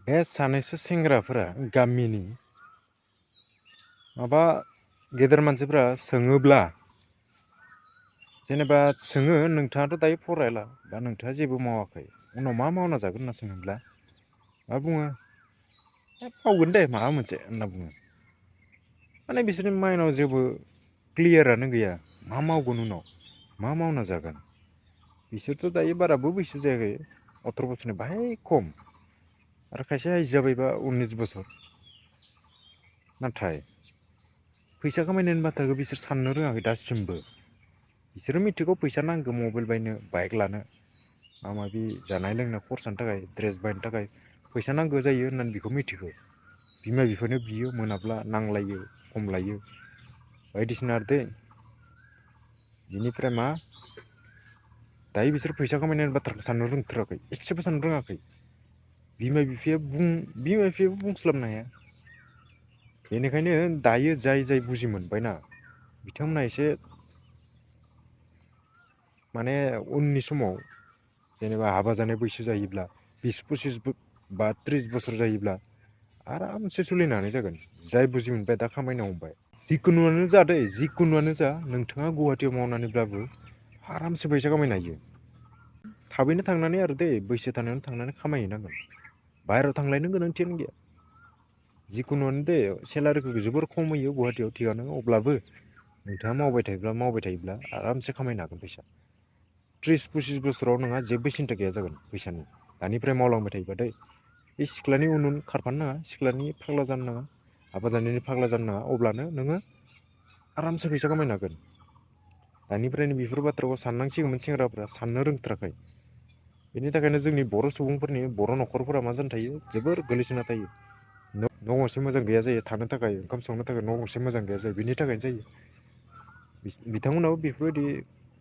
बे सानैसो सेंग्राफोरा गामिनि माबा गेदेर मानसिफ्रा सोङोब्ला जेनेबा सोङो नोंथाङाथ' दायो फरायला बा नोंथाङा जेबो मावाखै उनाव मा मावना जागोन होनना सोङोब्ला मा बुङो मावगोन दे माबा मोनसे होनना बुङो। माने बिसोरनि माइनाव जेबो क्लियारानो गैया मा मावगोन उनाव मा मावना जागोन। बिसोरथ' दायो बाराबो बैसो जायाखै 18 बोसोरनि बाहाय खम आरो खायसे हाइस जाबायबा 19 बोसोर नाथाय फैसा खामायनायनि बाथ्राखौ बिसोर साननो रोङाखै दासिमबो। बिसोरो मिथिगौ फैसा नांगौ मबाइल बायनो बाइक लानो माबा माबि जानाय लोंनाय खरसानि थाखाय ड्रेस बायनो थाखाय फैसा नांगौ जायो होननानै बेखौ मिथिगौ। बिमा बिफानो बियो मोनाब्ला नांलायो खमलायो बायदिसिना आरो दै बिनिफ्राय मा दायो बिसोर फैसा खामायनायनि बाथ्राखौ साननो रोंथाराखै एसेबो साननो रोङाखै। बिमा बिफायाबो बुंस्लाबनो हाया। बेनिखायनो दायो जाय जाय बुजि मोनबायना बिथांमोना एसे माने उननि समाव जेनेबा हाबा जानाय बैसो जायोब्ला 20-25 बा 30 बोसोर जायोब्ला आरामसे सोलिनो हानाय जागोन। जाय बुजि मोनबाय दा खामायनो हमबाय जिखुनुआनो जा दै जिखुनुआनो जा नोंथाङा गुवाहाटियाव मावनानैब्लाबो आरामसे फैसा खामायनो हायो। थाबैनो थांनानै आरो दै बैसो थानायावनो थांनानै खामायहैनांगोन। बाहेरायाव थांलायनो गोनांथियानो गैया। जिखुनुआनो दे सेलारिखौ जोबोर खम होयो गुवाहाटियाव थिगानो अब्लाबो नोंथाङा मावबाय थायोब्ला आरामसे खामायनो हागोन फैसा। 30-25 बोसोराव नोंहा जेबो सिन्था गैया जागोन फैसानि दानिफ्राय मावलांबाय थायोबा दै। बे सिख्लानि उन उन खारफानो नाङा सिख्लानि फाग्ला जानो नाङा हाबा जानायनि फाग्ला जानो नाङा अब्लानो नोङो आरामसे फैसा खामायनो हागोन। दानिफ्रायनो बेफोर बाथ्राखौ साननांसिगौमोन सेंग्राफ्रा साननो रोंथाराखै। बेनि थाखायनो जोंनि बर' सुबुंफोरनि बर' न'खरफोरा मा जाना थायो जोबोर गोलैसोना थायो। न' गंसे मोजां गैया जायो थानो थाखाय ओंखाम संनो थाखाय न' गंसे मोजां गैया जायो बिनि थाखायनो जायो। बिथांमोनाबो बेफोरबायदि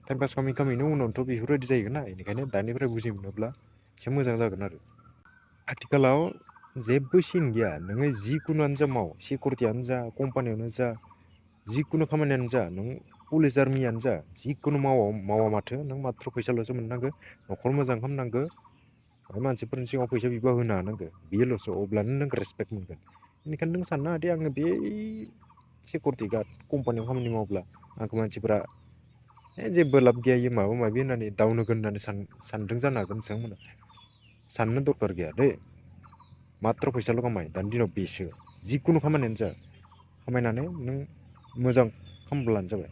टाइम पास खामै खामैनो उनावथ' बेफोरबायदि जाहैगोन ना बेनिखायनो दानिफ्राय बुजि मोनोब्ला एसे मोजां जागोन आरो। आथिखालाव जेबो सिन गैया नोङो जिखुनुआनो जा माव सिकिउरिटियानो जा कम्पानियावनो जा जिखुनु खामानियानो जा नों पुलिस आर्मियानो जा जिखुनु मावा माथो नों माथ्र' फैसाल'सो मोननांगौ न'खर मोजां खालामनांगौ मानसिफोरनि सिगाङाव फैसा बिबा होनो हानांगौ बेल'सो अब्लानो नों रेसपेक्ट मोनगोन। बेनिखायनो नों साननो हादे आङो बे सिकिउरिटि गार्ड कम्पानियाव खामानि मावब्ला आंखौ मानसिफोरा जेबो लाब गैया इयो माबा माबि होननानै दाउन होगोन होननानै सानदों जानो हागोन नोंथांमोना। साननो दरखार गैया दै माथ्र' फैसाल' खामाय दानि दिनाव बेसो जिखुनु खामानियानो जा खामायनानै नों मोजां खालामब्लानो जाबाय।